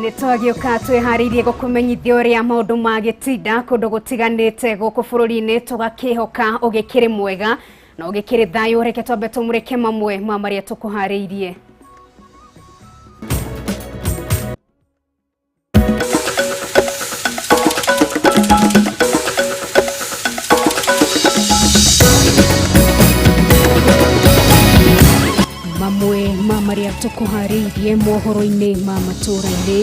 Nĩ twagĩũka twĩharĩirie gũkũmenyithia ũrĩa maũndũ magĩtinda kũndũ gũtiganĩte gũkũ bũrũri-inĩ, tũgakĩhoka ũgĩkĩrĩ mwega na ũgĩkĩrĩ thayũ. Reke twambe tũmũrĩke mamwe ma marĩa tũkũharĩirie. Mamwe ma marĩa tũkũharĩirie mohoro-inĩ ma matũũra-inĩ.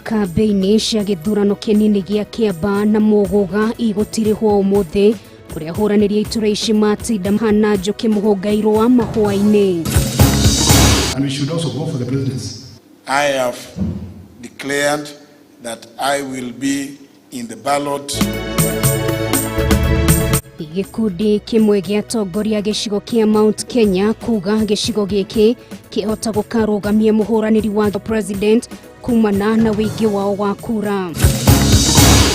Kambĩini cia gĩthurano kĩnini gĩa Kĩamba na Mũgũga igũtirĩhwo ũmũthĩ, kũrĩa ahũranĩri a itura ici matinda hana njũkĩ mũhũnga-irũa mahũa-inĩ. And we should also go for the presidency. I have declared that I will be in the ballot. Gĩkundi kĩmwe gĩa atongoria gĩcigo kĩa Mount Kenya kuga gĩcigo gĩkĩ kĩhota gũkarũgamia mũhũranĩri wa president kumana na wĩingĩ wao wa kura.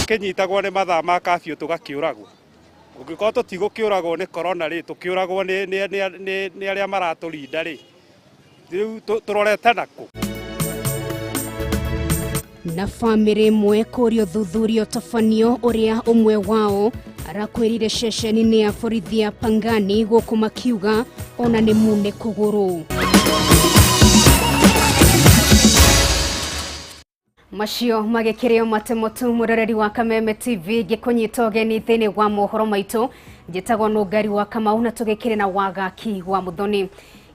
Kĩnyitagwo nĩ mathaa ma kabiũ tũgakĩũragwo. Ũngĩkorwo tũtigũkĩũragwo nĩ corona rĩ, tũkĩũragwo nĩ arĩa maratũrinda rĩ, rĩu tũrorete nakũ? Na bamĩrĩ ĩmwe kũũria ũthuthuria ũtabanio ũrĩa ũmwe wao arakwĩrire ceceni-inĩ ya borithi ya Pangani gũkũ makiuga ona nĩ mune kũgũrũ. Macio magĩkĩrĩo matemotu mũroreri wa Kameme TV ngĩkũnyita ũgeni thĩinĩ wa mohoro maitũ. Njĩtagwo Nũngari wa Kamau na tũgĩkĩrĩ na Wagaki wa Mũthoni.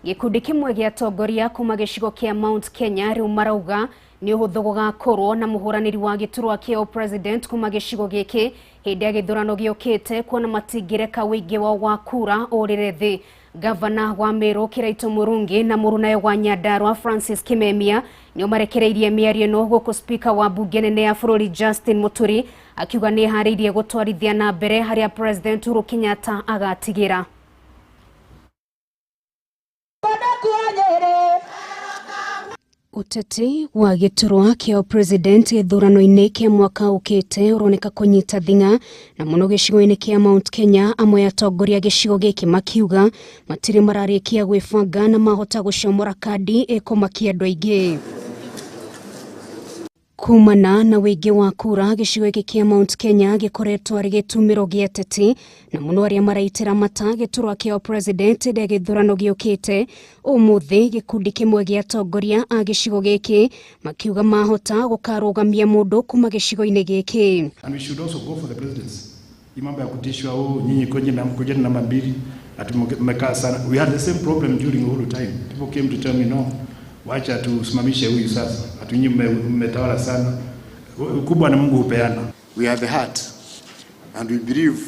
Gĩkundi kĩmwe gĩa atongoria kuma gĩcigo kĩa Mount Kenya rĩu marauga nĩ ũhũthũ gũgakorwo na mũhũranĩri wa gĩturwa kĩa president kuma gĩcigo gĩkĩ hĩndĩ ya gĩthurano gĩũkĩte, kuona matingĩreka wĩingĩ wao wa kura ũrĩre thĩ. Gavana wa Meru Kiraito Murungi na mũrunawe wa Nyandarua Francis Kimemia nĩo marekereirie mĩario ĩno gũkũ speaker wa mbunge nene ya bũrũri Justin Muturi akiuga nĩ eharĩirie gũtwarithia na mbere harĩa President Uhuru Kenyatta agatigĩra. Ũteti wa gĩturwa kĩa president gĩthurano-inĩ kĩa mwaka ũkĩte ũroneka kũnyita thing'a na mũno gĩcigo-inĩ kĩa Mount Kenya, amwe atongoria gĩcigo gĩkĩ makiuga matirĩ mararĩkia gwĩbanga na mahota gũcomora kandi ĩkũmakia andũ aingĩ. Kumana na wĩingĩ wa kura gĩcigo gĩkĩ kĩa Mount Kenya gĩkoretwo arĩ gĩtumĩro gĩa ateti na mũno arĩa maraitĩra mata gĩturwa kĩa president hĩndĩ ya gĩthurano gĩũkĩte. Ũmũthĩ gĩkundi kĩmwe gĩa atongoria a gĩcigo gĩkĩ makiuga mahota gũkarũgamia mũndũ kuma gĩcigo-inĩ gĩkĩ. And we should also go for the presidency. Hii mambo ya kutishwa, oh, nyinyi kujeni namba mbili, ati mmekaa sana. We had the same problem during Uhuru time. People came to tell me, no, wacha tusimamishe huyu sasa. Ati nyinyi mmetawala sana. Ukubwa na Mungu hupeana. We are the heart and we believe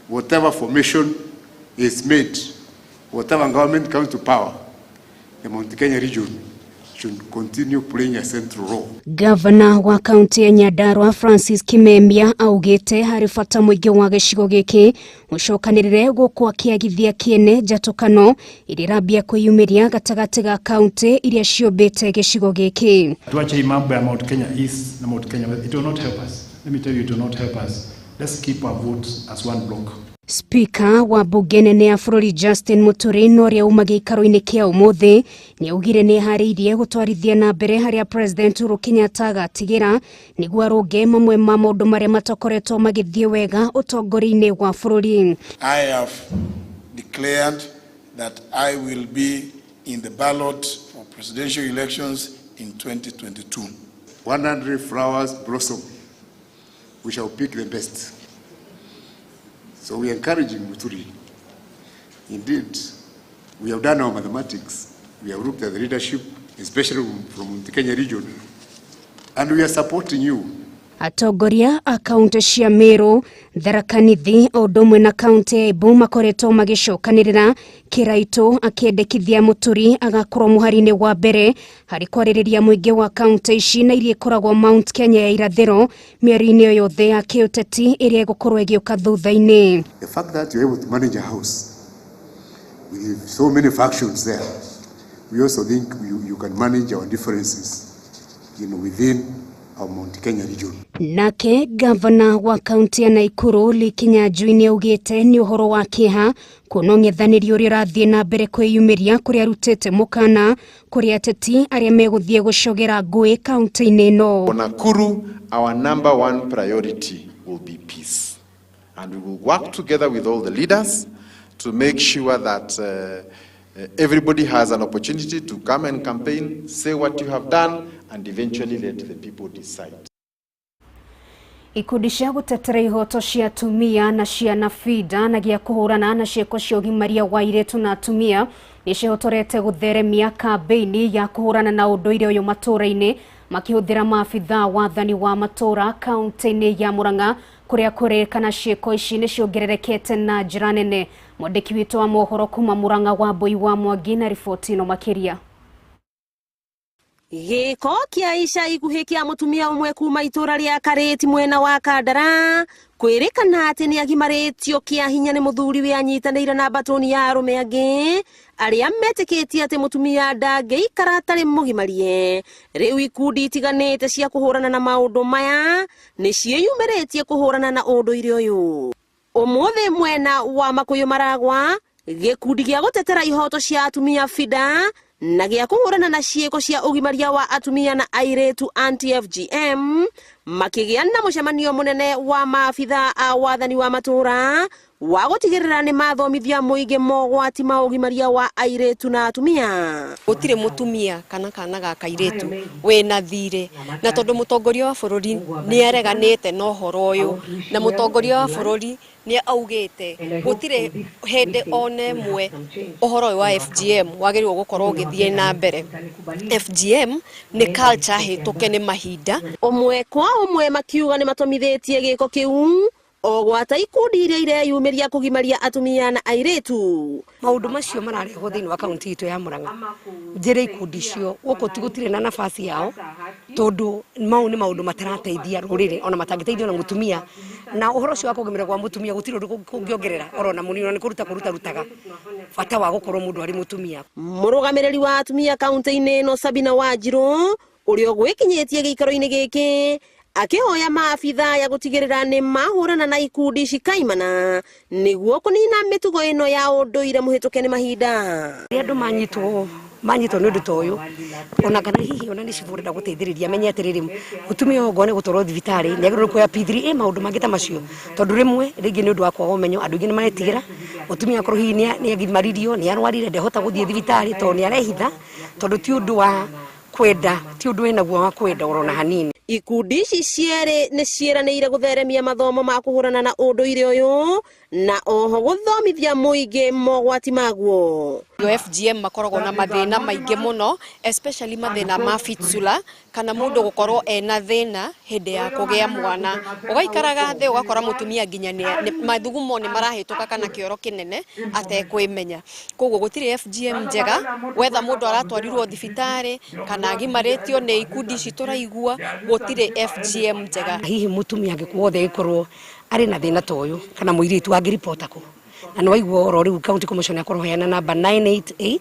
whatever formation is made, whatever government comes to power, the Mount Kenya region should continue playing a central role. Gavana wa kaunti ya Nyandarua Francis Kimemia augĩte harĩ bata mũingĩ wa gĩcigo gĩkĩ ũcokanĩrĩre gũkũ akĩagithia kĩene njatũkano iria irambia kwĩyumĩria gatagatĩ ga kaunti iria ciũmbĩte gĩcigo gĩkĩ. Tuache hii mambo ya Mount Kenya East na Mount Kenya West. It will not help us. Let me tell you, it will not help us. Let's keep our votes as one block. Speaker wa mbunge nene ya bũrũri Justin Muturi na ũrĩa uma gĩikaro-inĩ kĩa ũmũthĩ nĩ augire nĩ eharĩirie gũtwarithia na mbere harĩa President Uhuru Kenyatta agatigĩra nĩguo arũnge mamwe ma maũndũ marĩa matakoretwo magĩthiĩ wega ũtongoria-inĩ wa bũrũri. I have declared that I will be in the ballot for presidential elections in 2022. 100 flowers blossom. We shall pick the best. So we are encouraging Muturi. Indeed, we have done our mathematics. We have looked at the leadership, especially from the Kenya region, and we are supporting you. Atongoria a kaunti cia Meru, Tharaka Nithi o ũndũ ũmwe na kaunti ya Embu makoretwo magĩcokanĩrĩra Kiraito akĩendekithia Muturi agakorwo mũhari-inĩ wa mbere harĩ kwarĩrĩria mũingĩ wa kaunti ici na iria ikoragwo Mount Kenya ya irathĩro mĩario-inĩ yothe ya kĩũteti ĩrĩa ĩgũkorwo ĩgĩũka thutha-inĩ. The fact that you're able to manage a house with so many factions there, we also think you can manage our differences, within our Mount Kenya region. Nake gavana wa kaunti ya Naikuru Lee Kinyanjui nĩ augĩte nĩ ũhoro wa kĩeha kuona ũng'ethanĩri ũrĩa ũrathiĩ na mbere kwĩyumĩria kũrĩa arutĩte mũkana kũrĩ ateti arĩa megũthiĩ gũcogera ngũĩ kaunti-inĩ ĩno. For Nakuru, our number one priority will be peace. And we will work together with all the leaders to make sure that everybody has an opportunity to come and campaign, say what you have done, and eventually let the people decide. Ikundi cia gũtetera ihoto cia atumia na ciana FIDA na gĩa kũhũrana na ciĩko cia ũgimaria wa airĩtu na atumia nĩ ciĩhotorete gũtheremia kambĩini ya kũhũrana na ũndũire ũyũ matũũra-inĩ makĩhũthĩra maabithaa wathani wa matũũra kaunti-inĩ ya Murang'a kũrĩa kũrĩkana ciĩko ici nĩ ciongererekete na njĩra nene. Mwandĩki witũ wa mohoro kuma Murang'a Wambui wa Mwangi na riboti ĩno makĩria. Gĩko kĩa ica ikuhĩ kĩa mũtumia ũmwe kuma itũra rĩa Karĩti mwena wa Kandara kwĩrĩkana atĩ nĩ agimarĩtio kĩa hinya nĩ mũthuri we anyitanĩire na mbatũni ya arũme angĩ arĩa metĩkĩtie atĩ mũtumia ndangĩikara atarĩ mũgimarie. Rĩu ikundi itiganĩte cia kũhũrana na maũndũ maya nĩ ciĩyumĩrĩtie kũhũrana na ũndũire ũyũ. Ũmũthĩ mwena wa Makũyũ Maragwa gĩkundi gĩa gũtetera ihoto cia atumia FIDA na gĩa kũhũrana na ciĩko cia ũgimaria wa atumia na airĩtu anti-FGM makĩgĩa na mũcemanio mũnene wa maabithaa a wathani wa matũũra wa gũtigĩrĩra nĩ mathomithia mũingĩ mogwati ma ũgimaria wa airĩtu na atumia. Gũtirĩ mũtumia kana kana ga kairĩtu wĩna thirĩ, na tondũ mũtongoria wa bũrũri nĩ areganĩte na ũhoro ũyũ, na mũtongoria wa bũrũri nĩ augĩte gũtirĩ hĩndĩ ona ĩmwe ũhoro ũyũ wa FGM wagĩrĩirwo gũkorwo ũgĩthiĩ na mbere. FGM nĩ culture hĩtũke nĩ mahinda. Ũmwe kwa ũmwe makiuga nĩ matomithĩtie gĩko kĩu o gwata ikundi iria ireyumĩria kũgimaria atumia na airĩtu. Maũndũ macio mararehwo thĩinĩ wa kaunti itũ ya Murang'a, njĩre ikundi icio gũkũ ti gũtirĩ na nafasi yao, tondũ mau nĩ maũndũ matarateithia rũrĩrĩ ona matangĩteithia ona mũtumia, na ũhoro ũcio wa kũgimaria kwa mũtumia gũtirĩ ũndũ kũngĩongerera oro na mũnini, nĩ kũruta kũruta rutaga bata wa gũkorwo mũndũ arĩ mũtumia. Mũrũgamĩrĩri wa atumia kaunti-inĩ ĩno Sabina Wanjirũ ũrĩa ũgwĩkinyĩtie gĩikaro-inĩ gĩkĩ akĩhoya maabithaa ya gũtigĩrĩra nĩ mahũrana na ikundi cikaimana nĩguo kũnina mĩtugo ĩno ya ũndũire mũhĩtũke nĩ mahinda. Rĩrĩa andũ manyitwo nĩ ũndũ ta ũyũ, ona kana hihi ona nĩ cibũ ũrenda gũteithĩrĩria, amenye atĩrĩrĩ, mũtumia ũyũ ongorwo nĩ gũtwarwo thibitarĩ nĩ agĩrĩirwo kuoya P3A maũndũ mangĩ ta macio, tondũ rĩmwe rĩngĩ nĩ ũndũ wa kwaga ũmenyo andũ aingĩ nĩ maretigĩra mũtumia akorwo hihi nĩ agimaririo, nĩ arwarire, ndehota gũthiĩ thibitarĩ tondũ nĩ arehitha, tondũ ti ũndũ wa kwenda, ti ũndũ wĩnaguo wa kwenda oro na hanini. Ikundi ici cierĩ nĩ ciĩranĩire gũtheremia mathomo ma kũhũrana na ũndũire ũyũ na oho gũthomithia mũingĩ mogwati maguo. FGM makoragwo na mathĩna maingĩ mũno, especially mathĩna ma fistula kana mũndũ gũkorwo ena thĩna hĩndĩ ya kũgĩa mwana, ũgaikaraga thĩ ũgakora mũtumia nginya mathugumo nĩ marahĩtũka kana kĩoro kĩnene atekwĩmenya. Koguo gũtirĩ FGM njega, wetha mũndũ aratwarirwo thibitarĩ kana agimarĩtio nĩ ikundi ici tũraigua, gũtirĩ FGM njega. Hihi mũtumia angĩkorwo gĩkorwo arĩ na thĩna ta ũyũ kana mũirĩtu angĩripota kũ, na nĩ waigua oro rĩu county commission yakorwo heana namba 988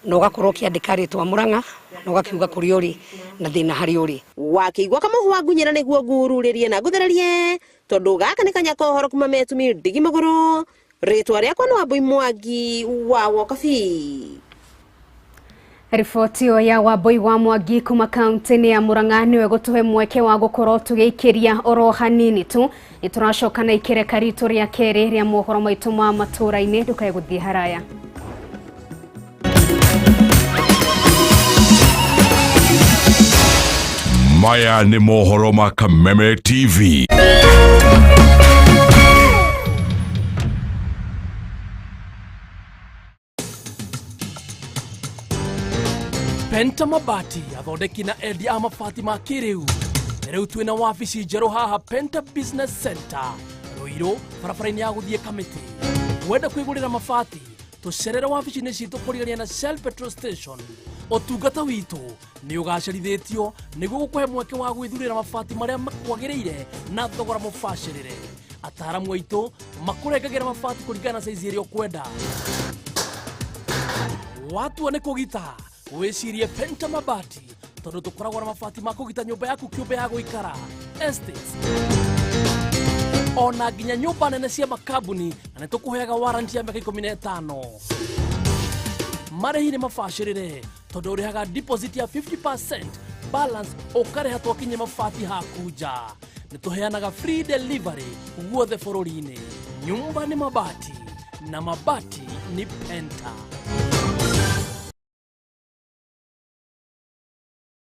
na ũgakorwo ũkĩandĩka rĩtwa Murang'a na ũgakiuga kũrĩa ũrĩ na thĩna harĩa ũrĩ. Wakĩigua kamũhwa wa ngunyĩra nĩguo ngururĩrie na ngũthererie, tondũ gaka nĩ kanya ka ũhoro kuma metumi ndigi magũrũ. Rĩtwa rĩakwa nĩ Wambui Mwangi wa Wokabi. Riboti ĩyo ya Wambui wa Mwangi kuma kaunti-inĩ ya Murang'a nĩwe gũtũhe mweke wa gũkorwo tũgĩikĩria oro hanini tu. Nĩ tũracoka na ikereka ritũ rĩa kerĩ rĩa mohoro maitũ ma matũũra-inĩ, ndũkae gũthiĩ haraya. Maya nĩ mohoro ma Kameme TV. Penta Mabati athondeki na endia a mabati ma kĩrĩu. Rĩu twĩna wabici njerũ haha Penta Business Center Ruiru, barabara-inĩ ya gũthiĩ Kamĩtĩ. Wenda kwĩgũrĩra mabati, tũcerere wabici-inĩ citũ kũrigania na Shell Petrol Station. Ũtungata witũ nĩ ũgacĩrithĩtio nĩguo gũkũhe mweke wa gwĩthurĩra mabati marĩa makwagĩrĩire na thogora mũbacĩrĩre. Ataaramu aitũ makũrengagĩra mabati kũringana na saizi ĩrĩa ũkwenda. Watua nĩ kũgita, wĩcirie Penta Mabati, Tondũ tũkoragwo na mabati ma kũgita nyũmba yaku kĩũmbe ya gũikara, estates, ona nginya nyũmba nene cia makambuni, na nĩ tũkũheaga warranty ya mĩaka 15. Marĩhi nĩ mabacĩrĩre tondũ ũrĩhaga deposit ya 50%, balance ũkarĩha twakinye mabati haku nja. Nĩ tũheanaga free delivery guothe bũrũri-inĩ. Nyumba ni mabati na mabati ni Penta.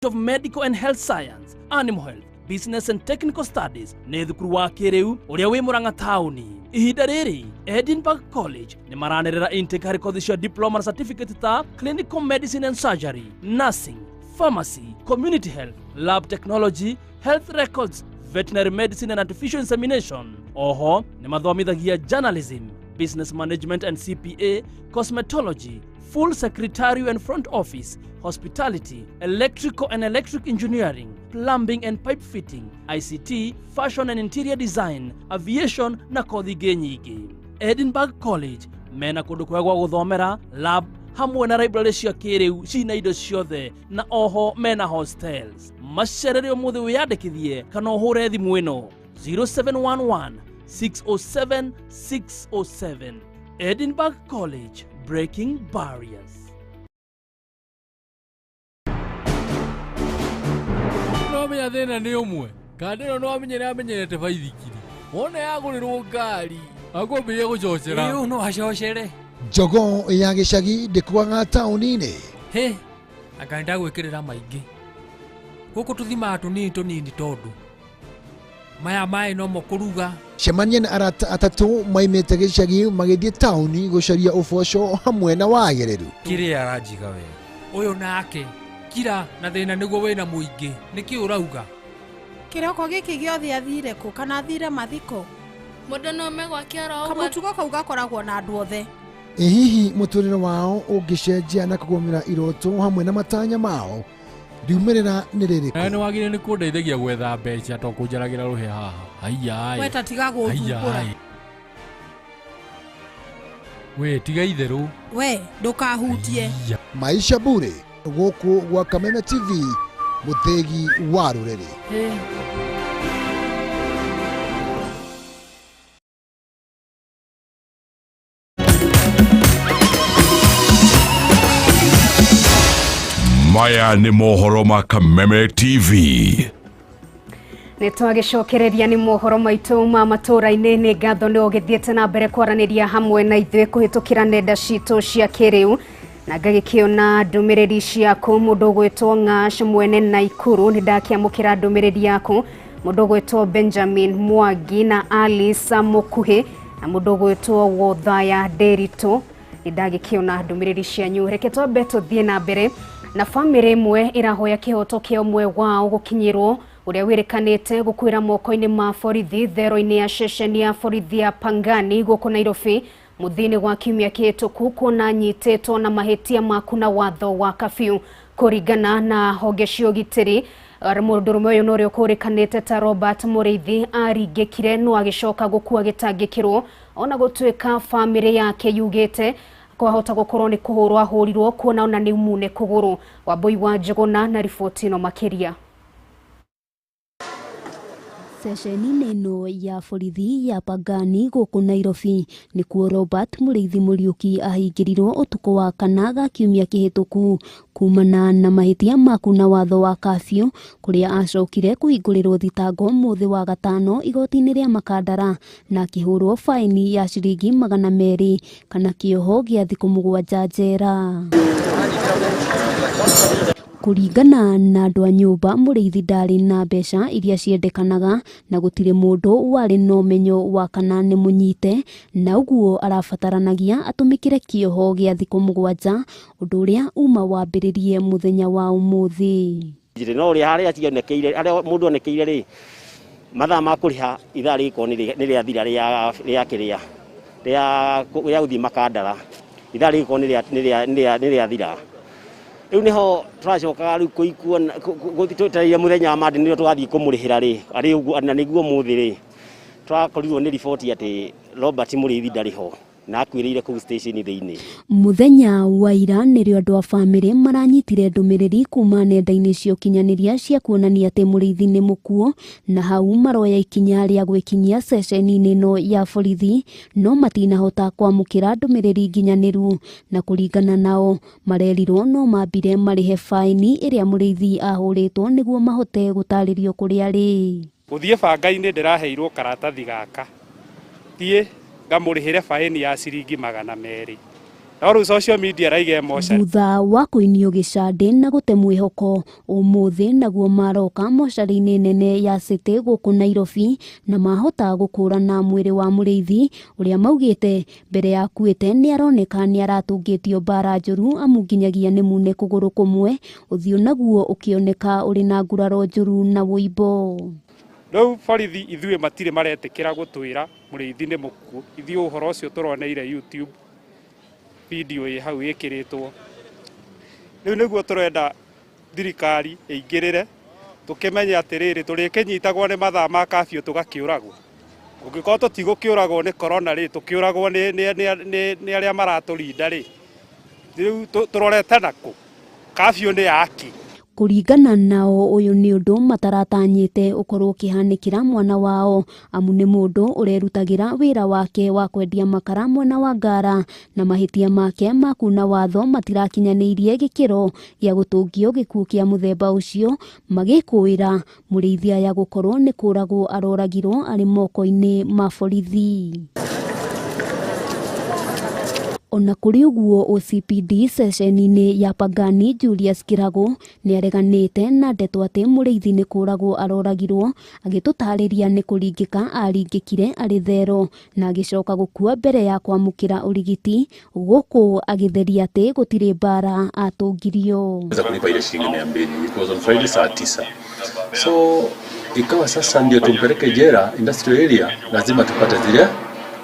Of Medical and Health Science, Animal Health, Business and Technical Studies nĩ thukuru wa kĩrĩu ũrĩa wĩ Murang'a taũni. Ihinda rĩrĩ Edinburgh College nĩ maranĩrĩra intake harĩ kothi cia diploma na certificate ta Clinical Medicine and Surgery, Nursing, Pharmacy, Community Health, Lab Technology, Health Records, Veterinary Medicine and Artificial Insemination. Oho nĩ mathomithagia Journalism, Business Management and CPA, Cosmetology, Full Secretarial and Front Office, Hospitality, Electrical and Electric Engineering, Plumbing and Pipe Fitting, ICT, Fashion and Interior Design, Aviation na kothi ingĩ nyingĩ. Edinburgh College mena kũndũ kwega gwa gũthomera, lab hamwe na library cia kĩrĩu cina indo ciothe, na oho mena hostels. Macerere ũmũthĩ wĩyandĩkithie kana ũhũre thimũ ĩno 0711 607 607. Edinburgh College, breaking barriers. No menya thĩna nĩ ũmwe, kanda ĩno no amenyere amenyerete baithikiri, wona yagũrĩrwo ngari akwambĩrĩria gũcocera. Ĩĩ, no acocere. Jogoo ya gĩcagi ndĩkuaga taũni-inĩ. Hĩ, anga nĩndagwĩkĩrĩra maingĩ. Gũkũ tũthimaga tũnini tũnini tondũ maya maĩ nomo kũruga. Cemania na arata atatũ maimĩte gĩcagi magĩthiĩ taũni gũcaria ũboco hamwe na wagĩrĩru. Kĩrĩa aranjiga we ũyũ nake kira na thĩna nĩguo wĩna mũingĩ, nĩkĩ ũrauga? Kĩroko gĩkĩ gĩothe athire kũ kana athire mathiko? Mũndũ no ome gwake oro ũguo. Kamũtugo kau gakoragwo na andũ othe. Ĩ hihi mũtũrĩre wao ũngĩcenjia na kũgũmĩra iroto hamwe na matanya mao, riumĩrĩra nĩ rĩrĩkũ? Nĩ wagĩrĩire nĩ kũndeithagia gwetha mbeca to kũnjaragĩra rũhĩa haha. Haiya. We ta tiga gũthumbũra. We tiga itherũ. We ndũkahutie. Maisha Bure gũkũ gwa Kameme TV, mũthĩgi wa rũrĩrĩ. Maya nĩ mohoro ma Kameme TV. Nĩ twagĩcokereria nĩ mohoro maitũ ma matũũra-inĩ. Nĩ ngatho nĩ ũgĩthiĩte na mbere kwaranĩria hamwe na ithuĩ kũhĩtũkĩra nenda citũ cia kĩrĩu, na ngagĩkĩona ndũmĩrĩri ciaku. Mũndũ ũgwĩtwo Ng'ash mwene Naikuru, nĩ ndakĩamũkĩra ndũmĩrĩri yaku. Mũndũ ũgwĩtwo Benjamin Mwangi na Alice Mũkuhĩ na mũndũ ũgwĩtwo Wothaya Nderitu, nĩ ndagĩkĩona ndũmĩrĩri cianyu. Reke twambe tũthiĩ na mbere na bamĩrĩ ĩmwe ĩrahoya kĩhoto kĩa ũmwe wao gũkinyĩrwo ũrĩa wĩrĩkanĩte gũkuĩra moko-inĩ ma borithi thero-inĩ ya ceceni ya borithi ya Pangani gũkũ Nairobi mũthia-inĩ wa kiumia kĩhĩtũku, kuona anyitĩtwo na mahĩtia ma kuna watho wa kabiũ. Kũringana na honge cia ũgitĩri, mũndũrũme ũyũ nĩ ũrĩa ũkũrĩkanĩte ta Robert Mũrĩithi aringĩkire no agĩcoka gũkua gĩtangĩkĩrwo, ona gũtuĩka bamĩrĩ yake yugĩte kwahota gũkorwo nĩ kũhũrwo ahũrirwo, kuona ona nĩ mune kũgũrũ. Wambui wa Njũgũna na riboti ĩno makĩria. Ceceni-inĩ ĩno ya borithi ya Pangani gũkũ Nairobi nĩkuo Robert Mũrĩithi Mũriũki ahingĩrirwo ũtukũ wa kana ga kiumia kĩhĩtũku kumana na mahĩtia ma kuna watho wa kabiũ, kũrĩa acokire kũhingũrĩrwo thitango mũthĩ wa gatano igoti-inĩ rĩa Makandara na akĩhũrwo faini ya ciringi 200 kana kĩoho gĩa thikũ 7 njera. Kũringana na andũ a nyũmba, Mũrĩithi ndarĩ na mbeca iria ciendekanaga na gũtirĩ mũndũ warĩ na ũmenyo wa kana nĩ mũnyite, na ũguo arabataranagia atũmĩkĩre kĩoho gĩa thikũ 7, ũndũ ũrĩa uma wambĩrĩrie mũthenya wa ũmũthĩ. No ũrĩa harĩa cionekeire, harĩa mũndũ onekeire rĩ, mathaa ma kũrĩha ithaa rĩgĩkorwo nĩ rĩathira rĩa kĩrĩa rĩa gũthiĩ Makandara, ithaa rĩgĩkorwo nĩ rĩathira. Rĩu nĩho tũracokaga rĩu kũikuo twetereire mũthenya wa Monday nĩrĩo tũgathiĩ kũmũrĩhĩra rĩ, arĩ ũguo na nĩguo ũmũthĩ rĩ tũrakorirwo nĩ riboti atĩ Robert Mũrĩithi ndarĩ ho. Na akuĩrĩire kũu station thĩinĩ. Mũthenya wa ira nĩrĩo andũ a bamĩrĩ maranyitire ndũmĩrĩri kuma nenda-inĩ cia ũkinyanĩria cia kuonania atĩ Mũrĩithi nĩ mũkuũ, na hau maroya ikinya rĩa gwĩkinyia ceceni-inĩ ĩno ya borithi, no matinahota kwamũkĩra ndũmĩrĩri nginyanĩru, na kũringana nao marerirwo no mambire marĩhe faini ĩrĩa Mũrĩithi ahũrĩtwo nĩguo mahote gũtarĩrio kũrĩa arĩ. Gũthiĩ banga-inĩ ndĩraheirwo karatathi gaka thiĩ ngamũrĩhĩre faini ya ciringi 200. No rĩu social media raiga emotion. Thutha wa kũinio gĩcandĩ na gũte mwĩhoko ũmũthĩ naguo maroka mocarĩ-inĩ nene ya City gũkũ Nairobi, na mahota gũkũrana mwĩrĩ wa Mũrĩithi ũrĩa maugĩte mbere ya akuĩte nĩ aroneka nĩ aratũngĩtio mbara njũru, amu nginyagia nĩ mune kũgũrũ kũmwe, ũthiũ naguo ũkĩoneka ũrĩ na nguraro njũru na wũimbo. Rĩu borithi ithuĩ matirĩ maretĩkĩra gũtwĩra Mũrĩithi nĩ mũkuũ. Ithuĩ ũhoro ũcio tũroneire YouTube video ĩ hau ĩkĩrĩtwo. Rĩu nĩguo tũrenda thirikari ĩingĩrĩre tũkĩmenye atĩrĩrĩ tũrĩkĩnyitagwo nĩ mathaa ma curfew tũgakĩũragwo. Ũngĩkorwo tũtigũkĩũragwo nĩ corona rĩ, tũkĩũragwo nĩ arĩa maratũrinda rĩ, rĩu tũrorete nakũ? Curfew nĩ yaki? Kũringana nao ũyũ nĩ ũndũ mataratanyĩte ũkorwo ũkĩhanĩkĩra mwana wao, amu nĩ mũndũ ũrerutagĩra wĩra wake wa kwendia makara mwena wa Ngara, na mahĩtia make ma kuna watho matirakinyanĩirie gĩkĩro gĩa gũtũngio gĩkuũ kĩa mũthemba ũcio, magĩkũĩra Mũrĩithi aya gũkorwo nĩ kũragwo aroragirwo arĩ moko-inĩ ma borithi. Ona kũrĩ ũguo OCPD ceceni-inĩ ya Pangani Julius Kirago nĩ areganĩte na ndeto atĩ Mũrĩithi nĩ kũragwo aroragirwo, agĩtũtarĩria nĩ kũringĩka aringĩkire arĩ thero na agĩcoka gũkua mbere ya kwamũkĩra ũrigiti, gũkũ agĩtheria atĩ gũtirĩ mbara atũngirio. Kulipa ile shilingi 200, it was on Friday saa 9. So ikawa sasa ndio tumpeleke jela industrial area, lazima tupate zile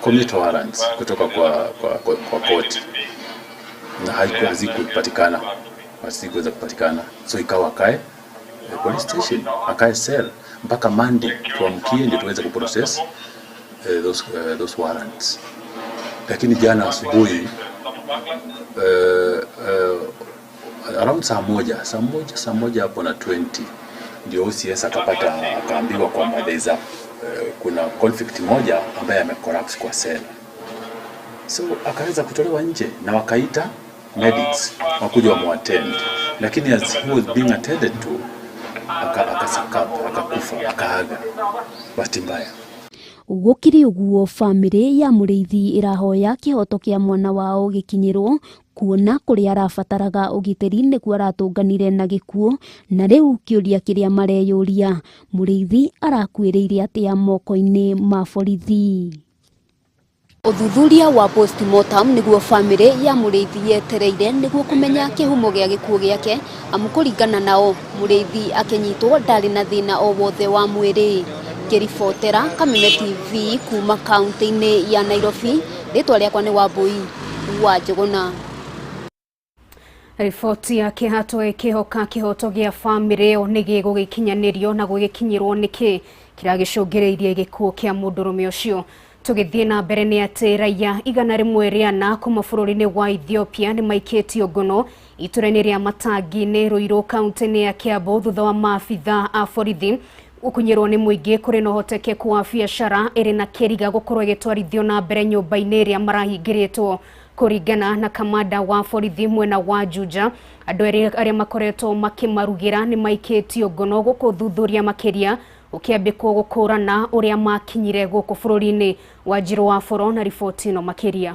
commit warrants kutoka kwa court, na hazikupatikana, hazikuweza kupatikana, so ikawa akae police station, akae cell mpaka Monday tuamkie ndio tuweze kuprocess those warrants. Lakini jana asubuhi around saa moja hapo na 20 ndio OCS akapata, akaambiwa kwamba there is a kuna conflict moja ambaye amecollapse kwa cell. So akaweza kutolewa nje na wakaita medics wakuja wamuattend, lakini as he was being attended to akakufa, akaaga bahati mbaya. Gũkĩrĩ ũguo bamĩrĩ ya Mũrĩithi ĩrahoya kĩhoto kĩa mwana wao gĩkinyĩrwo, kuona kũrĩa arabataraga ũgitĩri nĩkuo aratũnganire na gĩkuũ, na rĩu kĩũria kĩrĩa mareyũria, Mũrĩithi arakuĩrĩire atĩa moko-inĩ ma borithi? Ũthuthuria wa postmortem nĩguo bamĩrĩ ya Mũrĩithi yetereire nĩguo kũmenya kĩhumo gĩa gĩkuũ gĩake, amu kũringana nao Mũrĩithi akĩnyitwo ndarĩ na thĩna o wothe wa mwĩrĩ. Ngĩribotera Kameme TV kuma kaunti-inĩ ya Nairobi, rĩtwa rĩakwa nĩ Wambui wa Njũgũna. Riboti ya kĩhato ĩkĩhoka kĩhoto gĩa bamĩrĩ ĩyo nĩ gĩgũgĩkinyanĩrio na gũgĩkinyĩrwo nĩkĩ kĩragĩcũngĩrĩirie gĩkuũ kĩa mũndũrũme ũcio. Tũgĩthiĩ na mbere nĩ atĩ raia 104 kuma bũrũri-inĩ wa Ethiopia nĩ maikĩtio ngono itũra-inĩ rĩa Matangi-inĩ Ruiru kaunti-inĩ ya Kiambu thutha wa maabitha a borithi gũkunyĩrwo nĩ mũingĩ kũrĩ na ũhotekeku wa biacara ĩrĩ na kĩriga gũkorwo ĩgĩtwarithio na mbere nyũmba-inĩ ĩrĩa marahingĩrĩtwo. Kũringana na kamanda wa borithi mwena wa Juja, andũ arĩa makoretwo makĩmarugĩra nĩ maikĩtio ngono gũkũ thuthuria makĩria ũkĩambĩkwo gũkũrana ũrĩa makinyire gũkũ bũrũri-inĩ. Wanjirũ wa Boro na riboti ĩno makĩria.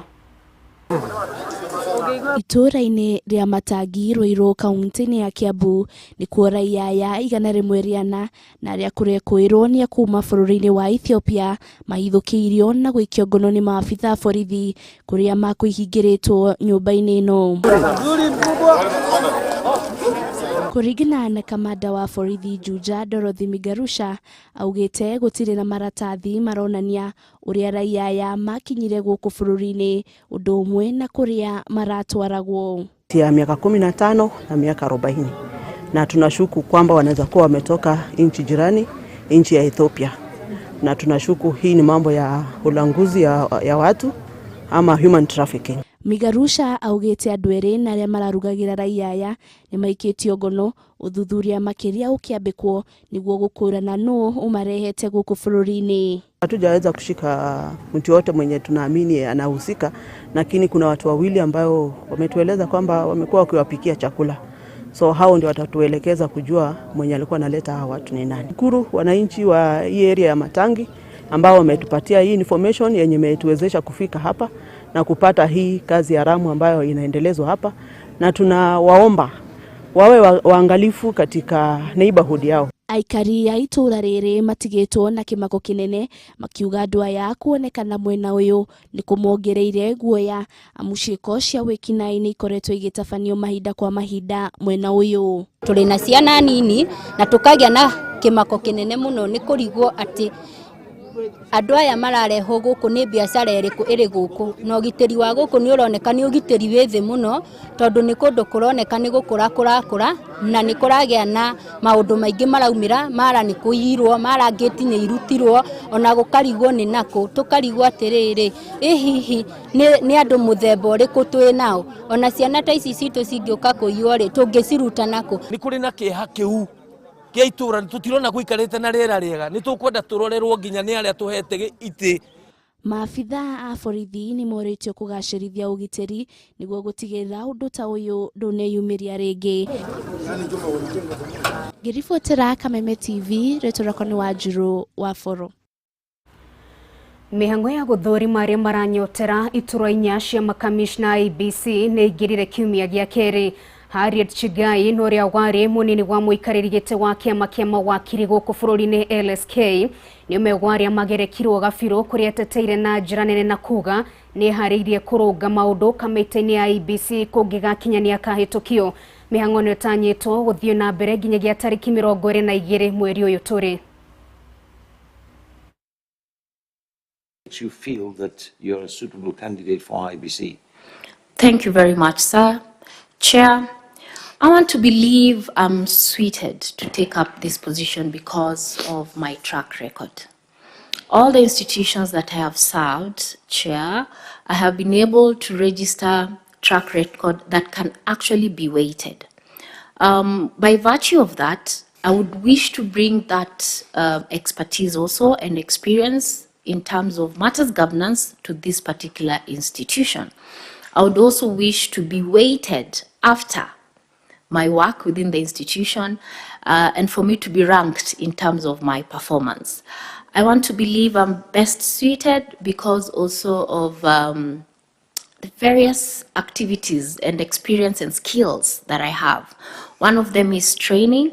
Itũũra-inĩ rĩa Matangi Ruiru kaunti-inĩ ya Kiambu nĩkuo raia aya 104 na arĩa kũrekũĩrwo nĩ a kuma bũrũri-inĩ wa Ethiopia mahithũkĩirio na gũikio ngono nĩ maabitha a borithi kũrĩa makwĩhingĩrĩtwo nyũmba-inĩ ĩno. Kũringana na kamanda wa borithi Juja Dorothy Migarusha augĩte gũtirĩ na maratathi maronania ũrĩa raia aya makinyire gũkũ bũrũri-inĩ ũndũ ũmwe na kũrĩa maratwaragwo. Ya miaka 15 na miaka 40, na tunashuku kwamba wanaweza kuwa wametoka nchi jirani, nchi ya Ethiopia, na tunashuku hii ni mambo ya ulanguzi ya watu ama human trafficking. Migarusha augĩte andũ erĩ na arĩa mararugagĩra raia aya nĩmaikĩtio ngono ũthuthuria makĩria ũkĩambĩkwo nĩguo gũkũrana nũ ũmarehete gũkũ bũrũri-inĩ. Hatujaweza kushika mtu yote mwenye tunaamini anahusika, lakini kuna watu wawili ambao wametueleza kwamba wamekuwa wakiwapikia chakula. So hao ndio watatuelekeza kujua mwenye alikuwa analeta hawa watu ni nani. Shukuru wananchi wa hii area ya Matangi ambao wametupatia hii information yenye imetuwezesha kufika hapa na kupata hii kazi haramu ambayo inaendelezwa hapa, na tunawaomba wawe waangalifu katika neighborhood yao. Aikari a itũra rĩrĩ matigĩtwo na kĩmako kĩnene makiuga andũ aya kuonekana mwena ũyũ nĩ kũmongereire guoya amu ciĩko cia wĩkinaĩ nĩ ikoretwo igĩtabanio mahinda kwa mahinda mwena ũyũ. Tũrĩ na ciana nini na tũkagĩa na kĩmako kĩnene mũno nĩ kũrigwo atĩ andũ aya mararehwo gũkũ nĩ biacara ĩrĩkũ ĩrĩ gũkũ, na ũgitĩri wa gũkũ nĩ ũroneka nĩ ũgitĩri wĩ thĩ mũno tondũ nĩ kũndũ kũroneka nĩ gũkũra kũrakũra na nĩ kũragĩa na maũndũ maingĩ maraumĩra, mara nĩ kũiyirwo, mara ngĩti nĩ irutirwo, ona gũkarigwo nĩ nakũ, tũkarigwo atĩrĩrĩ, ĩ hihi nĩ andũ mũthemba ũrĩkũ twĩ nao, ona ciana ta ici citũ cingĩũka kũiywo rĩ, tũngĩciruta nakũ. Nĩ kũrĩ na kĩeha kĩu kia itura tutirona guikarite na rĩera rĩega nĩ tũkwenda tũrorerwo nginya nĩ arĩa tũhete itĩ. Maabitha a borithi nĩ morĩtio kũgacĩrithia ũgitĩri nĩguo gũtigĩrĩra ũndũ ta ũyũ ndũneyumĩria rĩngĩ. Ngĩribotera Kameme TV, rĩtwa rĩakwa nĩ Wanjirũ wa Boro. Mĩhang'o ya gũthũrima arĩa maranyotera iturwa inya cia makamishna IEBC nĩ ĩingĩrire kiumia gĩa kerĩ. Harriet Chigai na ũrĩa warĩ mũnini wa mũikarĩri gĩtĩ wa kĩama kĩa mawakiri gũkũ bũrũri-inĩ LSK nĩ ũmwe wa arĩa magerekirwo gabirũ kũrĩa ateteire na njĩra nene na kuga nĩ eharĩirie kũrũnga maũndũ kamĩtĩ-inĩ ya IEBC kũngĩgakinya nĩakahĩtũkio. Mĩhang'o nĩ ĩtanyĩtwo gũthiĩ na mbere nginyagia tarĩki 22 mweri ũyũ tũrĩ. You feel that you're a suitable candidate for IEBC? Thank you very much, sir. Chair, I want to believe I'm suited to take up this position because of my track record. All the institutions that I have served, Chair, I have been able to register track record that can actually be weighted. By virtue of that, I would wish to bring that expertise also and experience in terms of matters governance to this particular institution. I would also wish to be weighted after my work within the institution and for me to be ranked in terms of my performance. I want to believe I'm best suited because also of the various activities and experience and skills that I have. One of them is training,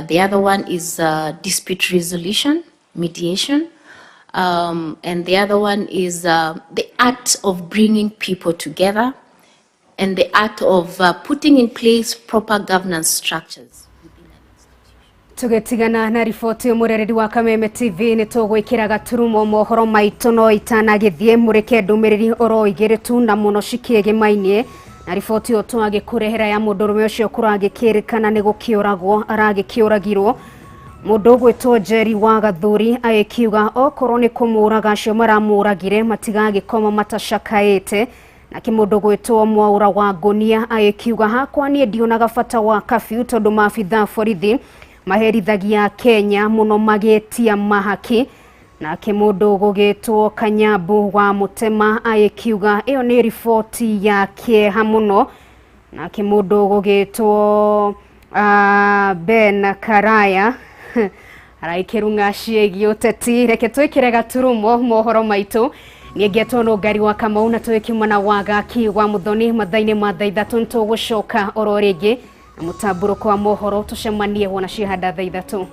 the other one is dispute resolution, mediation, and the other one is the art of bringing people together and the art of putting in place proper governance structures. Tũgĩtigana na riboti mũrereri wa Kameme TV nĩ tũgwĩkĩra gaturumo mohoro maitũ no itanagĩthiĩ mũrĩke ndũmĩrĩri oro igĩrĩ tu na mũno cikĩgĩmainie na riboti ĩyo twagĩkũrehera ya mũndũrũme ũcio kũragĩkĩrĩkana nĩ gũkĩũragwo aragĩkĩũragirwo. Mũndũ ũgwĩtwo Njeri wa Gathuri agĩkiuga okorwo nĩ kũmũraga acio maramũragire matigagĩkoma matacakaĩte. Nake mũndũ ũgwĩtwo Mwaura wa Ngonia agĩkiuga hakwa niĩ ndionaga bata wa kabiũ tondũ maabitha borithi maherithagia Kenya mũno magĩtia mahaki. Nake mũndũ ũgũgĩtwo Kanyambu wa Mũtema agĩkiuga ĩyo nĩ riboti ya kĩeha mũno. Nake mũndũ ũgũgĩtwo Ben Karaya araikĩrung'a ciĩgiĩ ũteti. Reke twĩkĩre gaturumo mohoro maitũ. Niĩ no ngari wa Kamau na twĩkiuma na Wagaki wa Muthoni mathaa-inĩ ma thaa 3 nĩtũgũcoka oro rĩngĩ na mũtambũrũko wa mohoro tũcemanie wona ciahanda thaa 3.